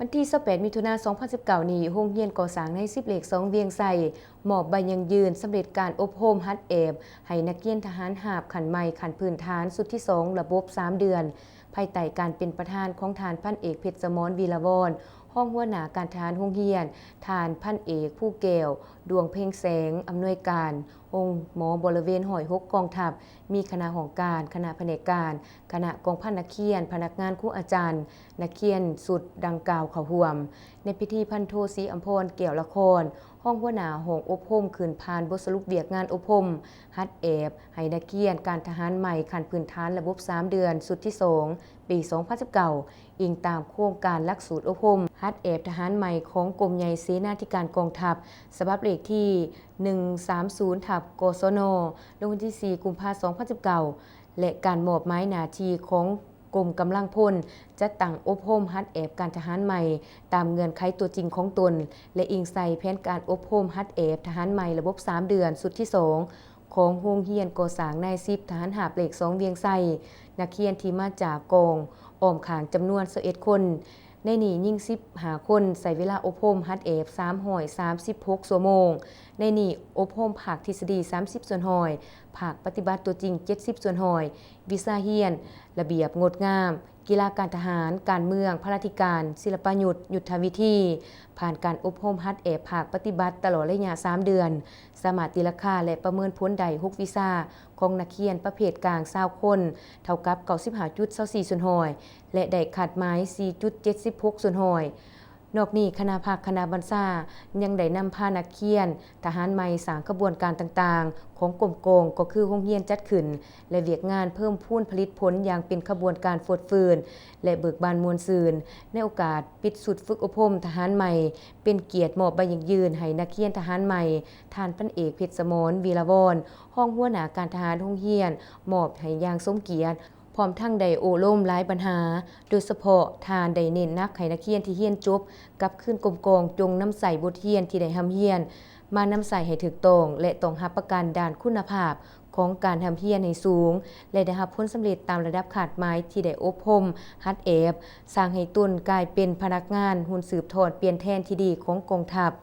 ວັນທີຊາວແປດ ມິຖຸນາ ສອງພັນສິບເກົ້ານີ້, ໂຮງຮຽນກໍ່ສ້າງນາຍສິບ ເລກສອງ ວຽງໄຊ ມອບໃບຢັ້ງຢືນສຳເລັດການອົບຮົມຫັດແອບໃຫ້ນັກຮຽນທະຫານຮາບຂັ້ນໃໝ່ຂັ້ນພື້ນຖານຊຸດທີສອງ ລະບົບສາມເດືອນ, ພາຍໃຕ້ການເປັນປະທານຂອງທ່ານພັນເອກ ເພັດສະໝອນ ວີລະວອນ ຮອງຫົວໜ້າການທະຫານໂຮງຮຽນ, ທ່ານພັນເອກ ພູແກ້ວ ດວງເພັງແສງ ອຳນວຍການໂຮງໝໍບໍລິເວນຮ້ອຍຫົກກອງທັບ, ມີຄະນະຫ້ອງການ, ຄະນະພະແນກການ, ຄະນະກອງພັນນັກຮຽນ, ພະນັກງານ, ຄູອາຈານ, ນັກຮຽນຊຸດດັ່ງກ່າວເຂົ້າຮ່ວມ. ໃນພິທີ, ພັນໂທ ສີອຳພອນ ແກ້ວລະຄອນ ຮອງຫົວໜ້າຫ້ອງອົບຮົມ ຂຶ້ນຜ່ານບົດສະຫຼຸບວຽກງານອົບຮົມຫັດແອບໃຫ້ນັກຮຽນການທະຫານໃໝ່ຂັ້ນພື້ນຖານລະບົບສາມເດືອນ ຊຸດທີສອງ ປີສອງພັນສິບເກົ້າ, ອີງຕາມໂຄງການຫຼັກສູດອົບຮົມຫັດແອບທະຫານໃໝ່ຂອງກົມໃຫຍ່ເສນາທິການກອງທັບ ສະບັບເລກທີໜຶ່ງສາມສູນ ທັບ ກສນ ລົງວັນທີສີ່ ກຸມພາ ສອງພັນສິບເກົ້າ ແລະ ການມອບໝາຍໜ້າທີ່ຂອງກົມກຳລັງພົນ ຈັດຕັ້ງອົບຮົມຫັດແອບການທະຫານໃໝ່ ຕາມເງື່ອນໄຂຕົວຈິງຂອງຕົນ ແລະ ອີງໃສ່ແຜນການອົບຮົມຫັດແອບທະຫານໃໝ່ລະບົບສາມເດືອນ ຊຸດທີສອງ ຂອງໂຮງຮຽນກໍ່ສ້າງນາຍສິບ ທະຫານຮາບເລກສອງ ວຽງໄຊ, ນັກຮຽນທີ່ມາຈາກກອງອ້ອມຂ້າງຈຳນວນຊາວເອັດຄົນ, ໃນນີ້ຍິງສິບຫ້າຄົນ, ໃຊ້ເວລາອົບຮົມຫັດແອບສາມຮ້ອຍສາມສິບຫົກຊົ່ວໂມງ, ໃນນີ້ອົບຮົມພາກທິດສະດີສາມສິບສ່ວນຮ້ອຍ, ພາກປະຕິບັດຕົວຈິງເຈັດສິບສ່ວນຮ້ອຍ, ວິຊາຮຽນ ລະບຽບງົດງາມ, ກິລາການທະຫານ, ການເມືອງ, ພະລາທິການ, ສິລະປະຍຸດ, ຍຸດທະວິທີ, ຜ່ານການອົບຮົມຫັດແອບພາກປະຕິບັດຕະຫຼອດໄລຍະສາມເດືອນ, ສາມາດຕີລາຄາ ແລະ ປະເມີນຜົນໄດ້ຫົກວິຊາຂອງນັກຮຽນປະເພດກາງຊາວຄົນ, ເທົ່າກັບເກົ້າສິບຫ້າຈຸດຊາວສີ່ສ່ວນຮ້ອຍ ແລະ ໄດ້ຄາດໝາຍສີ່ຈຸດເຈັດສິບຫົກສ່ວນຮ້ອຍ. ນອກນີ້, ຄະນະພັກຄະນະບັນຊາຍັງໄດ້ນຳພານັກຮຽນທະຫານໃໝ່ສ້າງຂະບວນການຕ່າງໆຂອງກົມກອງ, ກໍຄືໂຮງຮຽນຈັດຂຶ້ນ ແລະ ວຽກງານເພີ່ມພູນຜະລິດຜົນຢ່າງເປັນຂະບວນການຟົດຟື້ນ ແລະ ເບີກບານມ່ວນຊື່ນ. ໃນໂອກາດປິດຊຸດຝຶກອົບຮົມທະຫານໃໝ່, ເປັນກຽດມອບໃບຢັ້ງຢືນໃຫ້ນັກຮຽນທະຫານໃໝ່, ທ່ານພັນເອກ ເພັດສະໝອນ ວີລະວອນ ຮອງຫົວໜ້າການທະຫານໂຮງຮຽນ ມອບໃຫ້ຢ່າງສົມກຽດ, ພ້ອມທັງໄດ້ໂອ້ລົມຫຼາຍບັນຫາ, ໂດຍສະເພາະທ່ານໄດ້ເນັ້ນໜັກໃຫ້ນັກຮຽນທີ່ຮຽນຈົບກັບຄືນກົມກອງ ຈົ່ງນຳໃຊ້ບົດຮຽນທີ່ໄດ້ຮ່ຳຮຽນ ມານຳໃຊ້ໃຫ້ຖືກຕ້ອງ ແລະ ຕ້ອງຮັບປະກັນດ້ານຄຸນນະພາບຂອງການຮ່ຳຮຽນໃຫ້ສູງ ແລະ ໄດ້ຮັບຜົນສຳເລັດຕາມລະດັບຄາດໝາຍທີ່ໄດ້ອົບຮົມຫັດແອບ, ສ້າງໃຫ້ຕົນກາຍເປັນພະນັກງານຮຸ່ນສືບທອດປ່ຽນແທນທີ່ດີຂອງກອງທັບ.